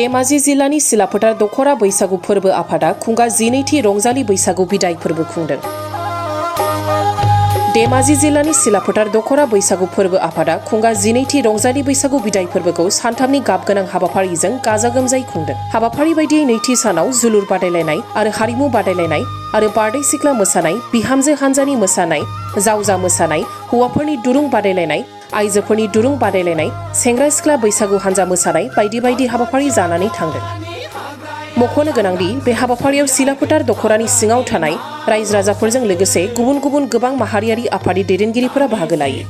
धेमाजि जिल्लानि सिलाफोथार दखरा बैसागु फोरबो आफादा खुंगा 12थि रंजालि बैसागु बिदाय फोरबो खुंदों। धेमाजि जिल्लानि सिलाफोथार दखरा बैसागु फोरबो आफादा खुंगा 12थि रंजालि बैसागु बिदाय फोरबोखौ सानथामनि गाबगोनां हाबाफारिजों गाजा गोमजायै खुंदों। हाबाफारि बायदियै नैथि सानाव जोलुर बादायलायनाय आरो हारिमु बादायलायनाय आरो बारदै सिख्ला मोसानाय, बिहामजो हान्जानि मोसानाय, जावजा मोसानाय, हौवाफोरनि दुरुं बादायलायनाय, आइजोफोरनि दुरुं बादायलायनाय, सेंग्रा सिख्ला बैसागु हान्जा मोसानाय बायदि बायदि हाबाफारि जानानै थांदों। मख'नो गोनांदि बे हाबाफारियाव सिलाफोथार दखरानि सिङाव थानाय रायजो राजाफोरजों लोगोसे गुबुन गुबुन गोबां माहारियारि आफादनि दैदेनगिरिफोरा बाहागो लायो।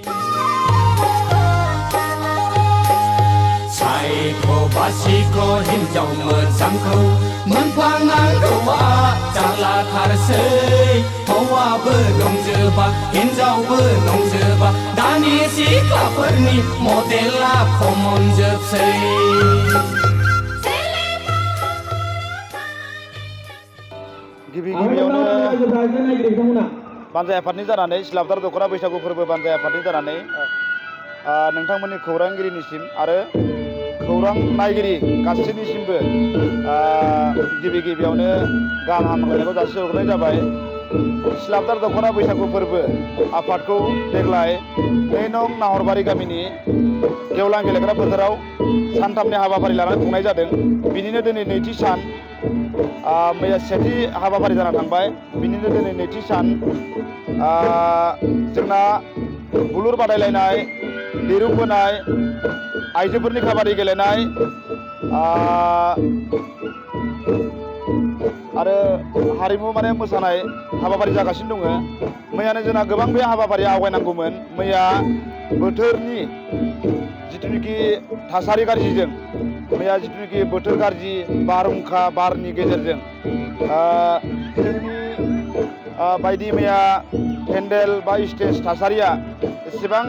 गिबियावनो बानजाय आफादनि जानानै सिलाफोथार दखरा बैसागु फोरबो बानजाय आफादनि जानानै नोंथांमोननि खौरांगिरिनिसिम आरो खौरां नायगिरि गासैनिसिमबो गिबियावनो गाहाम हामलायनायखौ जासिहरनाय जाबाय। सिलाफोथार दखरा बैसागु फोरबो आफादखौ देग्लाय 2 नं नाहरबारि गामिनि गेवलां गेलेग्रा फोथाराव सानथामनि हाबाफारि लानानै खुंनाय जादों। बिनिनो दिनै नैथि सान, मैया सेथि हाबाफारि जाना थांबाय, बिनिनो दिनै नैथि सान। जोंना बुलुर बादायलायनाय, दिरुं बोनाय, आइजोफोरनि काबादि गेलेनाय आरो हारिमु मोसानाय हाबाफारि जागासिनो दङ। मैयानो जोंना गोबां बे हाबाफारिया आवगायनांगौमोन। मैया बोथोरनि जिथुनिखि थासारि गाज्रिजों, मैया जिथुनिखि बोथोर गाज्रि बारहुंखा बारनि गेजेरजों जोंनि बायदि मैया पेन्डेल बा स्टेज थासारिया एसेबां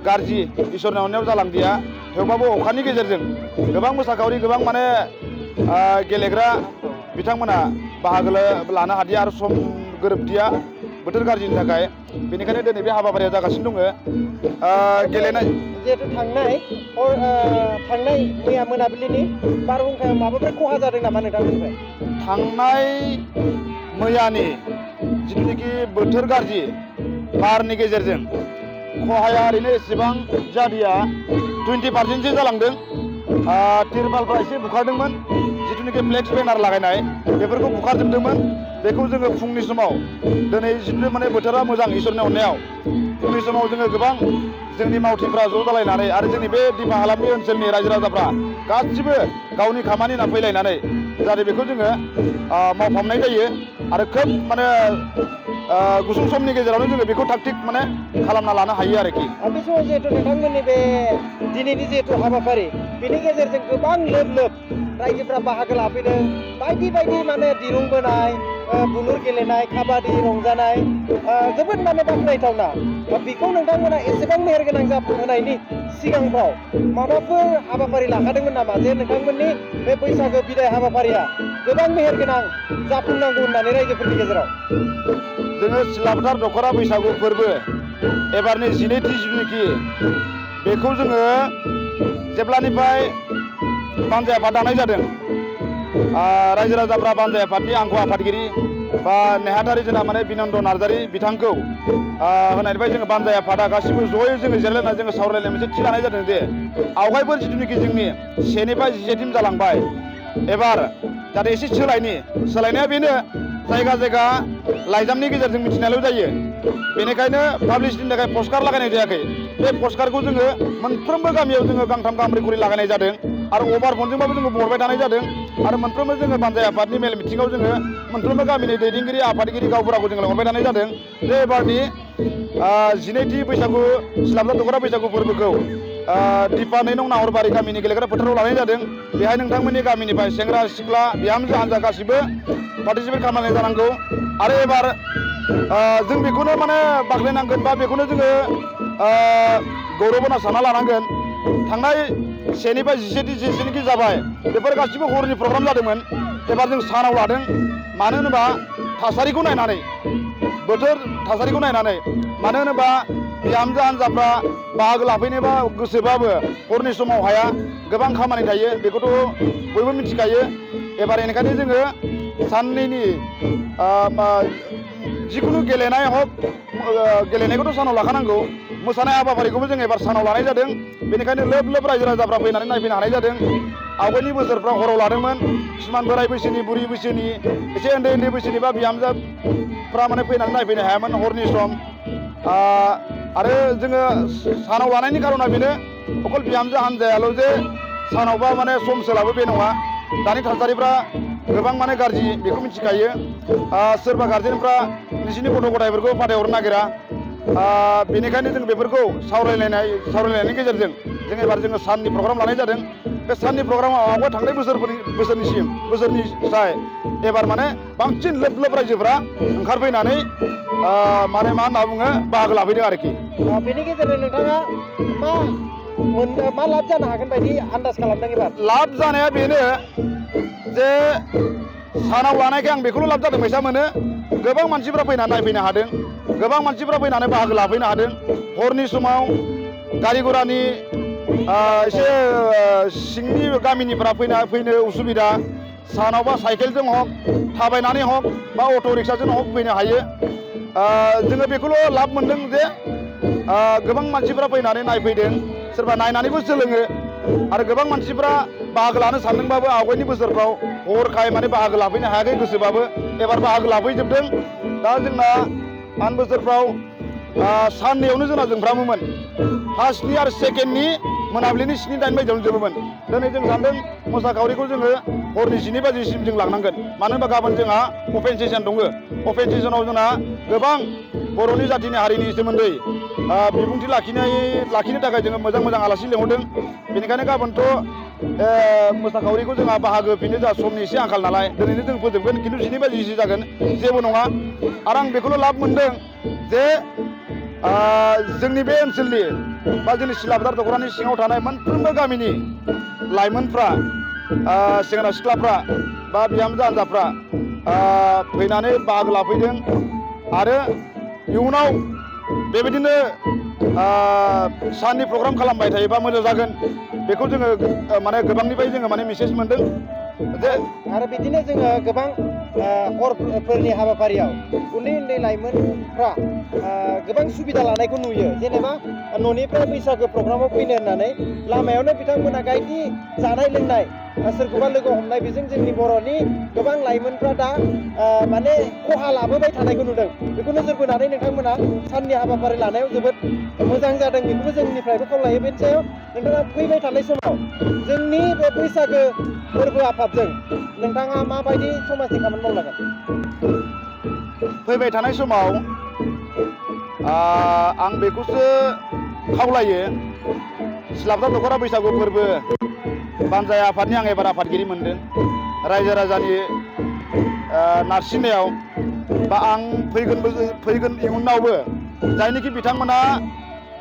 गाज्रि इसोरनि अननायाव जालांदिया। थेवबाबो अखानि गेजेरजों गोबां मोसाखावरि गोबां गेलेग्रा बिथांमोना बाहागो लानो हादिया आरो सम गोरोबदिया बोथोर गाज्रिनि थाखाय। बेनिखायनो दिनै बे हाबाफारिया जागासिनो दङ। गेलेनाय जिहेतु थांनाय मैया मोनाबिलिनि बारहुंखायाव माबाफोर खहा जादों नामा नोंथांनिफ्राय? थांनाय मैयानि जिथुनिखि बोथोर गाज्रि बारनि गेजेरजों खहाया ओरैनो एसेबां जादिया, 20% जालांदों। तिरपालफ्रा एसे बुखारदोंमोन, जिथुनिखि फ्लेक्स बेनार लागायनाय बेफोरखौ बुखारजोबदोंमोन। बेखौ जोङो फुंनि समाव दिनै जिथु बोथोरा मोजां इसोरनि अननायाव फुंनि समाव जोङो गोबां जोंनि मावथिफ्रा ज' जालायनानै आरो जोंनि बे दिमा हालामनि ओनसोलनि रायजो राजाफ्रा गासिबो गावनि खामानि होनना फैलायनानै जाहाथे बेखौ जोङो मावफामनाय जायो आरो खोब गुसुं समनि गेजेरावनो जोङो बेखौ थाग थिग खालामना लानो हायो आरोखि। बे समाव जिहेतु नोंथांमोननि बे दिनैनि जिहेतु हाबाफारि, बेनि गेजेरजों गोबां लोब रायजोफ्रा बाहागो लाफैदों। बायदि दिरुं बोनाय, बुलुर गेलेनाय, काबादि रंजानाय जोबोद बाख्नायथावना। बेखौ नोंथांमोना एसेबां मेहेरगोनां जाफुंहोनायनि सिगांफ्राव माबाफोर हाबाफारि लाखादोंमोन नामा जे नोंथांमोननि बे बैसागो बिदाय हाबाफारिया गोबां मेहेरगोनां जाफुंनांगौ होननानै रायजोफोरनि गेजेराव? जोङो सिलाफोथार दखरा बैसागु फोरबो एबारनि 12थि जिनिखि बेखौ जोङो जेब्लानिफ्राय बानजाय आफाद दानाय जादों, रायजो राजाफ्रा बानजाय आफादनि आंखौ आफादगिरि बा नेहाथारि जोंना बिनन्द नार्जारि बिथांखौ होनायनिफ्राय जोङो बानजाय आफादा गासिबो जयै जोङो जिरायलायनानै जोङो सावरायलायनाय मोनसे थि लानाय जादों जे आवगायफोर जिथुनिखि जोंनि 1निफ्राय 10सिम जालांबाय, एबार जाहाथे एसे सोलायनाया बेनो जायगा लाइजामनि गेजेरजों मिथिनायल' जायो। बेनिखायनो पाब्लिसिटिनि थाखाय पस्टार लागायनाय जायाखै। बे पस्टारखौ जोङो मोनफ्रोमबो गामियाव जोङो गांथाम गांब्रै खरि लागायनाय जादों आरो अभारफनजोंबाबो जोङो बहरबाय थानाय जादों। आरो मोनफ्रोमबो जोङो बानजाय आफादनि मेल मिथिङाव जोङो मोनफ्रोमबो गामिनि दैदेनगिरि आफादगिरि गावबुराखौ जोङो लेंहरबाय थानाय जादों जे एबारनि 12थि बैसागु सिलाफोथार दखरा बैसागु फोरबोखौ दिपा 2 नं नाहरबारि गामिनि गेलेग्रा फोथाराव लानाय जादों। बेहाय नोंथांमोननि गामिनिफ्राय सेंग्रा सिख्ला बिहामजो हान्जा गासिबो पार्टिसिपेट खालामनाय जानांगौ। आरो एबार जों बेखौनो बाख्नायनांगोन बा बेखौनो जोङो गौरब होना सानना लानांगोन। थांनाय 1निफ्राय 10 जेसेनिखि जाबाय बेफोर गासिबो हरनि प्रग्राम जादोंमोन। एबार जों सानाव लादों, मानो होनोबा थासारिखौ नायनानै बोथोर थासारिखौ नायनानै मानो होनोबा बिहामजो हान्जाफ्रा बाहागो लाफैनोबा गोसोबाबो हरनि समाव हाया गोबां खामानि थायो बेखौथ' बयबो मिथिखायो एबार बेनिखायनो जोङो साननैनि जिखुनु गेलेनाय हक गेलेनायखौथ' सानाव लाखानांगौ मोसानाय हाबाफारिखौबो जों एबार सानाव लानाय जादों बेनिखायनो लोब लोब रायजो राजाफ्रा फैनानै नायफैनो हानाय जादों आवगायनि बोसोरफ्राव हराव लादोंमोन किसुमान बोराय बैसोनि बुरि बैसोनि एसे उन्दै उन्दै बैसोनि बा बिहामजोफ्रा माने फैनानै नायफैनो हायामोन हरनि सम आरो जोङो सानाव लानायनि खारना बेनो अकल बिहामजो हान्जायाल' जे सानावबा माने सम सोलाबो बे नङा दानि थासारिफ्रा गोबां माने गाज्रि बेखौ मिथिखायो सोरबा गारजेनफ्रा निजिनि गथ' गथायफोरखौ फाथायहरनो नागिरा बेनिखायनो जों बेफोरखौ सावरायलायनायनि गेजेरजों जों एबार जोङो साननि प्रग्राम लानाय जादों बे साननि प्रग्रामाव आवगाय थांनाय बोसोरनि साय एबार माने बांसिन लोब लोब रायजोफ्रा ओंखारफैनानै माने मा होनना बुङो बाहागो लाफैदों आरोखि बेनि गेजेरजों नोंथाङा मा लाब जानो हागोन बायदि आन्दाज खालामदों एबार लाब जानाया बेनो जे सानाव लानायखाय आं बेखौल' लाब जादों फैसा मोनो गोबां मानसिफ्रा फैनानै नायफैनो हादों गोबां मानसिफ्रा फैनानै बाहागो लाफैनो हादों हरनि समाव गारि घरानि एसे सिंनि गामिनिफ्रा फैनो उसुबिदा सानावबा साइकेलजों हक थाबायनानै हक बा अट' रिक्साजों हक फैनो हायो जोङो बेखौल' लाब मोनदों जे गोबां मानसिफ्रा फैनानै नायफैदों सोरबा नायनानैबो सोलोङो आरो गोबां मानसिफ्रा बाहागो लानो सानदोंबाबो आवगायनि बोसोरफ्राव हरखाय माने बाहागो लाफैनो हायाखै गोसोबाबो एबार बाहागो लाफैजोबदों दा जोंना आन बोसोरफ्राव साननैयावनो जोंना जोंफ्रामोमोन फार्स्टनि आरो सेकेन्डनि मोनाबिलिनि 7-8 बाजियावनो जोबोमोन दिनै जों सानदों मोसाखावरिखौ जोङो हरनि 12 बाजिसिम जों लांनांगोन मानो होनबा गाबोन जोंहा अपेन सेसन दङ अपेन सेसनाव जोंना गोबां बर'नि जाथिनि हारिनि सोमोन्दै बिबुंथि लाखिनो थाखाय जोङो मोजां मोजां आलासि लिंहरदों बेनिखायनो गाबोनथ' मोसाखावरिखौ जोंहा बाहागो होफिननो जोंहा समनि एसे आंखाल नालाय दिनैनो जों फोजोबगोन खिन्थु 12 बाजिसो जागोन जेबो नङा आरो आं बेखौल' लाब मोनदों जे जोंनि बे ओनसोलनि बा जोंनि सिलाफोथार दख'रानि सिङाव थानाय मोनफ्रोमबो गामिनि लाइमोनफ्रा सेंग्रा सिख्लाफ्रा बा बिहामजो हान्जाफ्रा फैनानै बाहागो लाफैदों आरो इयुनाव बेबायदिनो साननि प्रग्राम खालामबाय थायोबा मोजां जागोन बेखौ जोङो माने गोबांनिफ्राय जोङो माने मेसेज मोनदों जे आरो बिदिनो जोङो गोबां हरफोरनि हाबाफारियाव उन्दै उन्दै लाइमोनफ्रा गोबां सुबिदा लानायखौ नुयो जेनेबा न'निफ्राय बैसागो प्रग्रामाव फैनो होननानै लामायावनो बिथांमोना गाइदनि जानाय लोंनाय सोरखौबा लोगो हमनाय बेजों जोंनि बर'नि गोबां लाइमोनफ्रा दा माने खहा लाबोबाय थानायखौ नुदों बेखौ नोजोर बोनानै नोंथांमोना साननि हाबाफारि लानायाव जोबोद मोजां जादों बेखौबो जोंनिफ्रायबो खावलायो बेनि सायाव नोंथाङा फैबाय थानाय समाव जोंनि बे बैसागो फोरबो आफादजों नोंथाङा माबायदि समाजनि खामानि मावलांगोन फैबाय थानाय समाव आं बेखौसो खावलायो सिलाफोथार दख'रा बैसागु फोरबो बानजाय आफादनि आं एबार आफादगिरि मोनदों रायजो राजानि नारसिननायाव बा आं फैगोन इयुनावबो जायनोखि बिथांमोना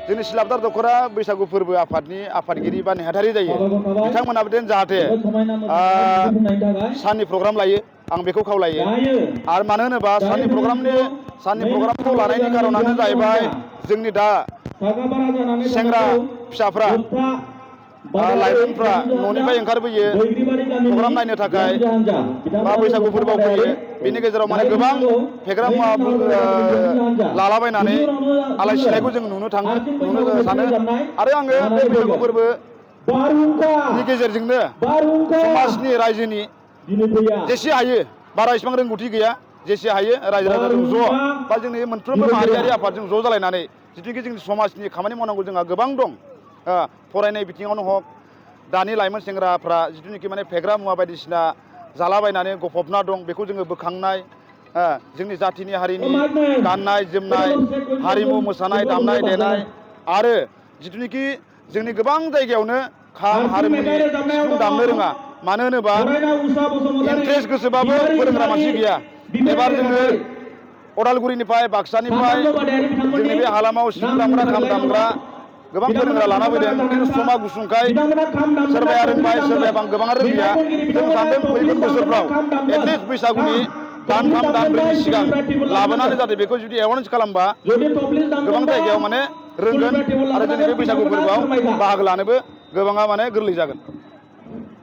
जोंनि सिलाफोथार दख'रा बैसागु फोरबो आफादनि आफादगिरि बा नेहाथारि जायो बिथांमोनाबो जाहाथे साननि प्रग्राम लायो आं बेखौ खावलायो आरो मानो होनोबा साननि प्रग्रामखौ लानायनि खारनानो जाहैबाय जोंनि दा सेंग्रा फिसाफ्रा लाइमोनफ्रा न'निफ्राय ओंखारबोयो प्रग्राम नायनो थाखाय बा बैसागु फोरबोआव फैयो बेनि गेजेराव माने गोबां फेग्रा मुवा लालाबायनानै आलाय सिलायखौ जों नुनो सानो आरो आङो बे बैसागु फोरबोनि गेजेरजोंनो समाजनि रायजोनि जेसे हायो बारा इसिबां रोंगौथि गैया जेसे हायो रायजो राजाजों ज' बा जोंनि मोनफ्रोमबो माहारियारि आफादजों ज' जालायनानै जिथुनिखि जोंनि समाजनि खामानि मावनांगौ जोंहा गोबां दं फरायनाय बिथिङावनो हक दानि लाइमोन सेंग्राफ्रा जिथुनिखि माने फेग्रा मुवा बायदिसिना जालाबायनानै गफबना दं बेखौ जोङो बोखांनाय जोंनि जाथिनि हारिनि गाननाय जोमनाय हारिमु मोसानाय दामनाय देनाय आरो जिथुनिखि जोंनि गोबां जायगायावनो खाम हारिमुनि सिफुं दामनो रोङा मानो होनोबा इन्ट्रेस्ट गोसोबाबो फोरोंग्रा मानसि गैया एबार जोङो अदालगुरिनिफ्राय बाक्सानिफ्राय जोंनि बे हालामाव सिफुं दामग्रा खाम दामग्रा गोबां फोरोंग्रा लाना फैदों खिन्थु समा गुसुंखाय सोरबाया रोंबाय सोरबाया गोबाङा रोंलिया जों सानदों फैगोन बोसोरफ्राव एटलिस्ट बैसागुनि दानथाम दानब्रैनि सिगां लाबोनानै जाहाथे बेखौ जुदि एवारनेस खालामबा गोबां जायगायाव माने रोंगोन आरो जोंनि बे बैसागु फोरबोआव बाहागो लानोबो गोबाङा माने गोरलै जागोन।